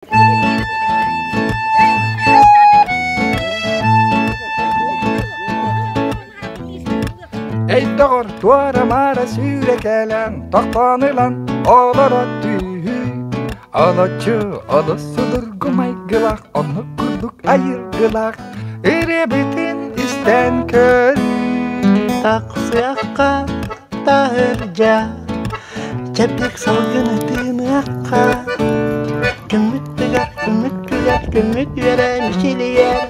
Эй доҕор, туора-маара сүүрэ кэлэн, тохтоон ылан олоро түһүү. Олоччу олус судургу майгылаах, оннук курдук айылгылаах, ырыабытын истэн көрүү. Тахсыахха таһырдьа, чэбдик салгыны тыыныахха. Күммүт тыгар, күммүт күлэр, күммүт үөрэ мичилийэр,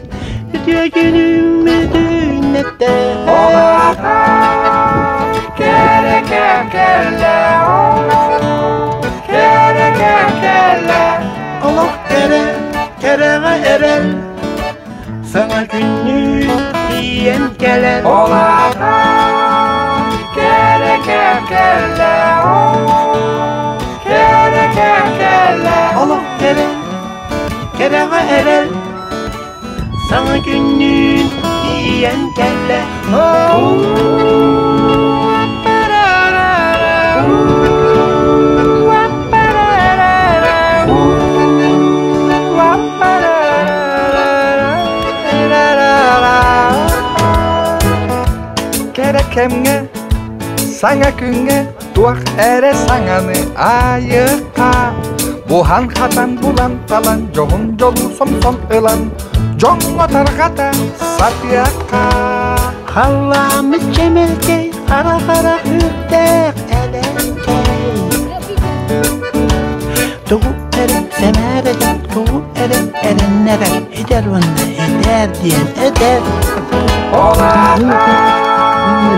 үтүө күнүммүт үүннэтэ. Олаата кэрэ кэллэ, кэрэ кэллэ. Олох кэрэ, кэрэҕэ эрэл, саҥа күннүүн тиийэн кэлэр. Олаата кэрэ кэллэ, кэрэ кэллэ. Олох кэрэ, кэрэҕэ эрэл, саҥа күннүүн тиийэн кэллэ. Кэрэ кэмҥэ, саҥа күҥҥэ туох эрэ саҥаны айыахха Буһан-хатан булан-талан дьоһун дьолу сомсон ылан дьоҥҥо тарҕата сатыахха Халлааммыт чэмэлкэй, хара-хара үрдээх элэҥкэй. Тугу эрэ сэмээр этэн, тугу эрэ эрэннэрэр, этэр уонна этээр диэн этэр. Олаата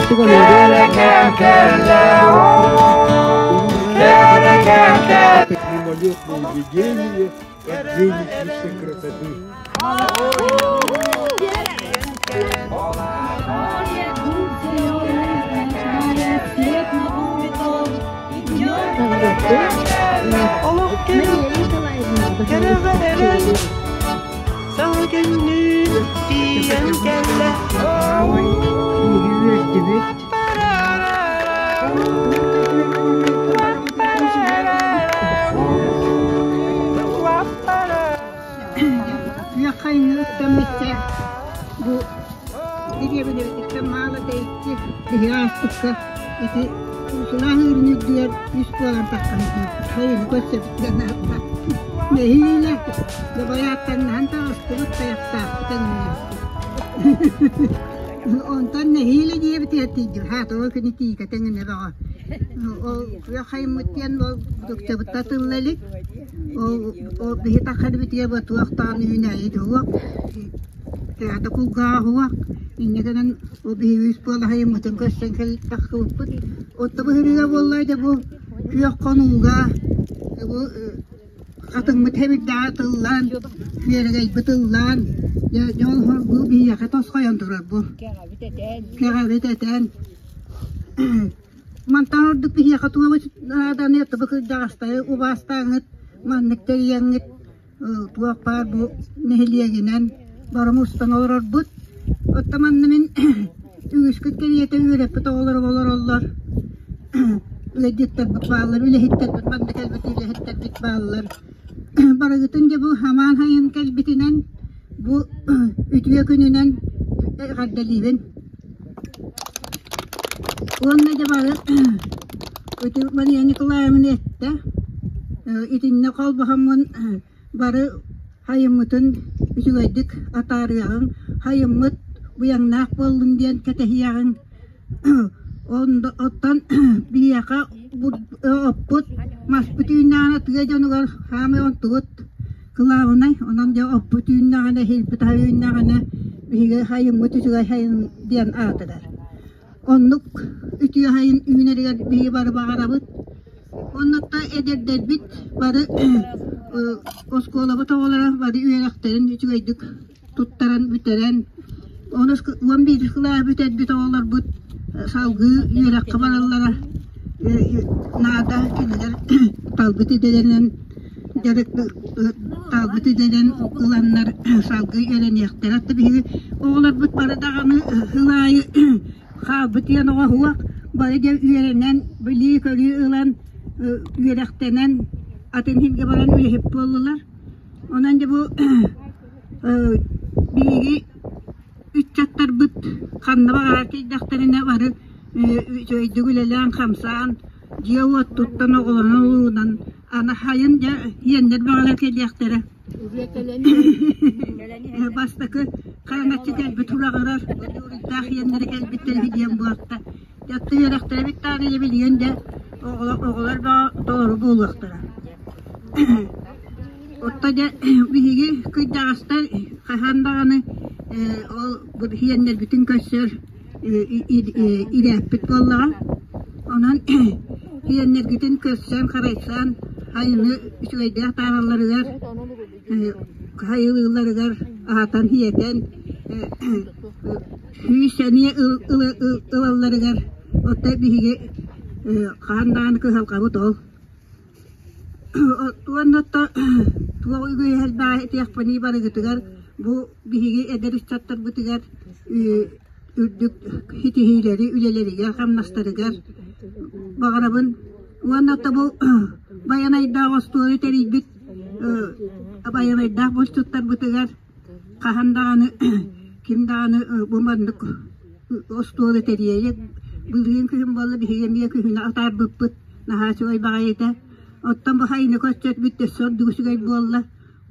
кэрэ кэм кэллэ, кэрэ кэм кэллэ. Мимолетное видение, как гений чистой красоты. Олох кэрэ эрэл, саҥа күннүүн тиийэн кэллэ. Үөрдүбүт. Үөххайныыттаммычча бу дэриэбинэбититтэн маала тэйиччи биһиги ааспыкка ити сылаас ыырын үрдүгэр үс буолан таххан киирбит. Хайыны көрсөбүт Нэһиилэ дабайааттаннаһан таҕыстыбыт тайахтаахпыт эҥиннээхпит. Онтон нэһиилэ диэбитигэр тиийдим. Хаатыла күнү тиийкэтэ эҥинэ бөҕө. Ол күөх хайыммыт диэн ол дукчабытта тылла илик. Ол ол биһи таххарбытыгар бу туох даҕаны үүнээйи дуһуох, кыата кулгааҕа уһуох. Инньэ гынан ол биһиги үс буола хайыммытын көрсөн тахсыбыппыт. Отто быһырыыга буолла дьэ бу күөх хонууга бу хатыҥмыт хэбирдэҕэ тыллаан, күөрэгэйбит ыллаан, дьэ дьол хоргу биһиэхэ тосхойон турар бу. Кэҕэбит этэн. Мантан ордук биһиэхэ туох нааданы тобу кырдьаҕастары убаастааҥҥыт, маннык тэрийэҥҥит туох баар бу нэһилиэгинэн бары мустан олорорбут. Оттон манна мин үгүскүт кэриэтэ үөрэппит оҕолорум олороллор. Ыалдьыттарбыт бааллар, үлэһиттэрбит манна кэлбит үлэһиттэрбит бааллар. Барыгытын дьэ бу хамаан хайын кэлбитинэн бу үтүө күнүнэн эҕэрдэлиибин. Уонна дьэ бары ити Мария Николаевна эттэ, итиннэ холбоһоммун бары хайыммытын үчүгэйдик атаарыаҕыҥ, хайыммыт быйаҥнаах буоллун диэн кэтэһиэҕиҥ. Оттон биһиэхэ оппут, маспыт үүннэҕинэ тыа дьонугар хаамай онтубут кылаабынай, онон дьэ оппут үүннэҕинэ, иһилбит аһа үүннэҕинэ биһиги хайыммыт үчүгэй хайын диэн аатырар. Оннук үтүө хайын үүнэригэр биһиги бары баҕарабыт. Оннук эдэрдэрбит бары оскуолабыт оҕолоро бары үөрэхтэрин үчүгэйдик туттаран бүтэрэн, 11 кылааһы бүтэрбит оҕолорбут салгыы үөрэххэ бараллара наада. Кинилэр талбыт идэлэринэн дьарык талбыт идэлэрин ыланнар салгыы үөрэниэхтэрэ. Биһиги оҕолорбут бары даҕаны сыл аайы хаалбыт диэн оҕо суох, бары дьэ үөрэнэн, билии-көрүү ылан, үөрэхтэнэн атын сиргэ баран үлэһит буоллулар. Бу биһиги ыччаттарбыт ханна баҕарар тиийдэхтэринэ бары үчүгэйдик үлэлээн-хамсаан, дьиэ-уот туттан, оҕолорун уурунан аны сайын дьэ иэннэр баҕалар кэлиэхтэрэ. Бастакы хараҥаччы кэлбит ураҕырар уруйдаах иэннэрэ кэлбиттэр үһү диэн буолта. Дьэ үөрэхтэрэ бүттэҕинэ дьэ билигин дьэ оҕолор баҕа толору буолуохтара. Отто дьэ биһиги кырдьаҕастар хаһан даҕаны ол иэннэрбитин көрсөр ирээппит буоллаҕа. Онон иэннэргитин көрсөн, харайсан, айыны үчүгэйдээх таһааралларыгар, хайылыылларыгар аһатан-сиэтэн, күүс-сэниэ ылалларыгар отто биһиги хаһан даҕаны кыһалҕабыт ол. Уонна туох үгүһэ элбэҕи этиэхпиний барыгытыгар бу биһиги эдэр ыччаттарбытыгар үрдүк ситиһиилэри үлэлэригэр хамнастарыгар баҕарабын. Уонна бу Байанайдаах остуолу тэрийбит Байанайдаах булчуттарбытыгар хаһан даҕаны ким даҕаны бу маннык остуолу тэрийэ илик. Былырыын күһүн буолла биһиги эмиэ күһүнү атаарбыппыт наһаа үчүгэй баҕайы этэ. Оттон бу сайыны көрсөрбүт өссө ордук үчүгэй буолла.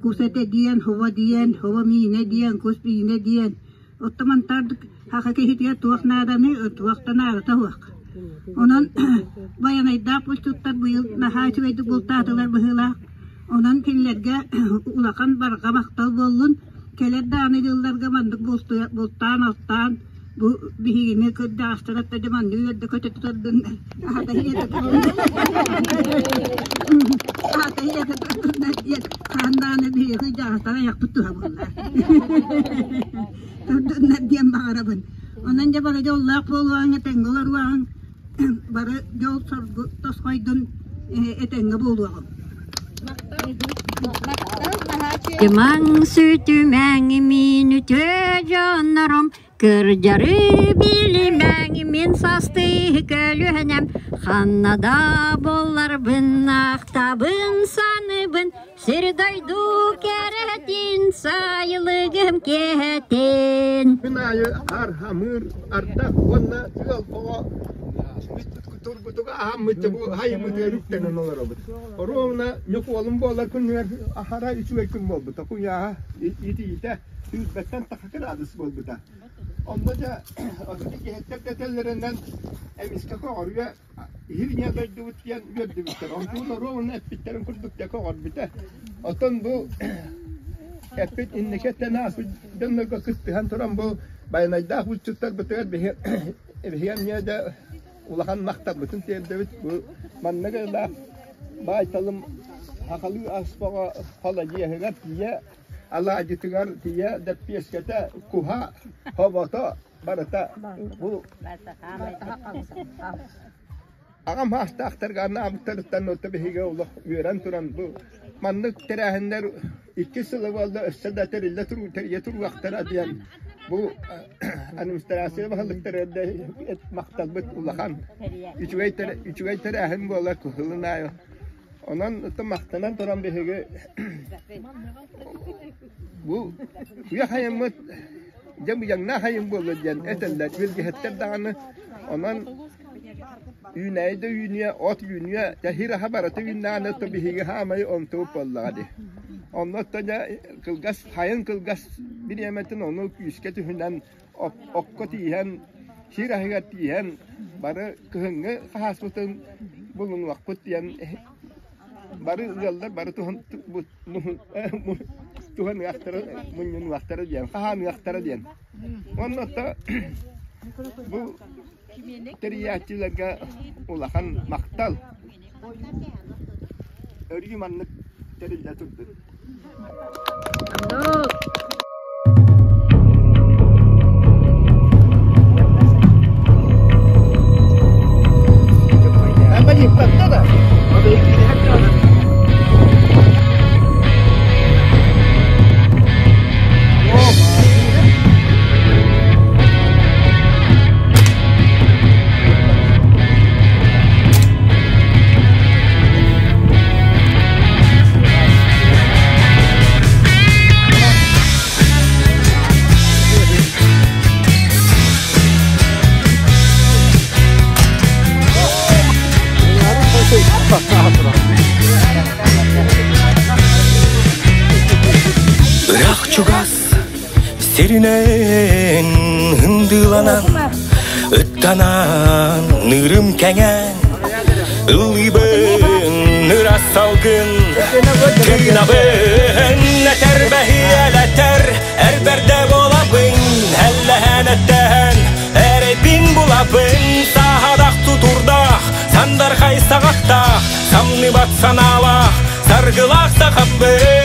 Кус этэ диэн, хово диэн, хово миинэ диэн, кус миинэ диэн. Оттон мантан саха киһитигэр туох нааданы, туох да наадата суох. Онон Байанайдаах булчуттар быйыл наһаа үчүгэйдик бултаатылар быһыылаах. Онон кинилэргэ улахан барҕа махтал буоллун. Кэлэр даҕаны дьылларга маннык бултаан-алтаан бу биһигини кырдьаҕастар да маннык үөрдэ көтө тутардыннар. Аһата иһиэтэ Аһата иһиэтэ турдуннар диэн хаһан даҕаны биһиги кырдьаҕастар айахпыт туһа буолла. Турдуннар диэн баҕарабын. Онон дьэ бары дьоллоох буолуоҕуҥ, этэҥҥэ олоруоҕуҥ, бары дьол-соргу тосхойдун, этэҥҥэ буолуоҕуҥ. Тымаҥ сүтүмэҥ мин үтүө дьоннорум, кырдьары билимэҥ мин састыы көлүөнэм, ханна да буолларбын ахтабын саныыбын, сир-дойду кэрэтин сайылыгым киэһэтин. Күн аайы хаар-хамыыр, ардах уонна тыал оҕо турбутуга аһаммыт бу хайыммытыгар үктэнэн олоробут. Оруобуна Ньукуолун буолар күнүгэр аһара үчүгэй күн буолбута. Куйааһа итиитэ сүүрбэттэн тахса кыраадыс буолбута. Онно дьэ отут иккиһиттэр дэтэллэринэн эмискэ көҕөрүө иһиринэ дойдубут диэн үөрдүбүттэр. Онтун оруобуна эппиттэрин курдук дьэ көҕөрбүтэ. Оттон бу эппит инники эттэн ааспыт дьоннорго кыттыһан туран бу байанайдаах булчуттарбытыгар биһи биһиги эмиэ да улахан махталбытын тиэрдэбит. Бу маннык ыла баайталым сахалыы аспаҕа халадьыаһыгар тиийэ, алаадьытыгар тиийэ дэппиэскэтэ, куһа, хобото барыта бу аҕам саастаахтарга анаабыттарыттан отто биһиги олох үөрэн туран бу маннык тэрээһиннэр икки сылы буолла өссө да тэриллэ тэрийэ туруохтара диэн бу администрация баһылыктара да махталбыт улахан үчүгэй үчүгэй тэрээһин буолар кыһылын аайы онон махтанан туран биһиги бу уйа хайыммыт дьэ быйаҥнаах айым буолла диэн этэллэр билгэһиттэр даҕаны онон Үүнээйи да үүнүө, от үүнүө, тэһиир аһа барыта үүннэҕинэ то биһиги хаамай онтубут буоллаҕа дии. Онно оттон дьэ кылгас хайын кылгас бириэмэтин ону күүскэ түһүнэн окко тииһэн, сир аһыгар тииһэн бары кыһыҥҥы хаһааспытын булунуохпут диэн бары ыаллар бары туһаныахтара, мунньунуохтара диэн, хаһааныахтара диэн. Онно бу Тэрийээччилэргэ улахан махтал! Өрүү маннык тэриллэ турдун. Сиринэн ындыыланан, ыттанан, нырым кэҥээн, ыллыыбын ыраас салгын, тыынабын этэрбэһиэлэтэр, эрбэрдэ буолабын, эллэһэн эттэһэн, эрэйбин булабын, сааһадах тутурдаах, сандархай саҕахтаах, самныбат санаалаах, саргылаах сахамбын.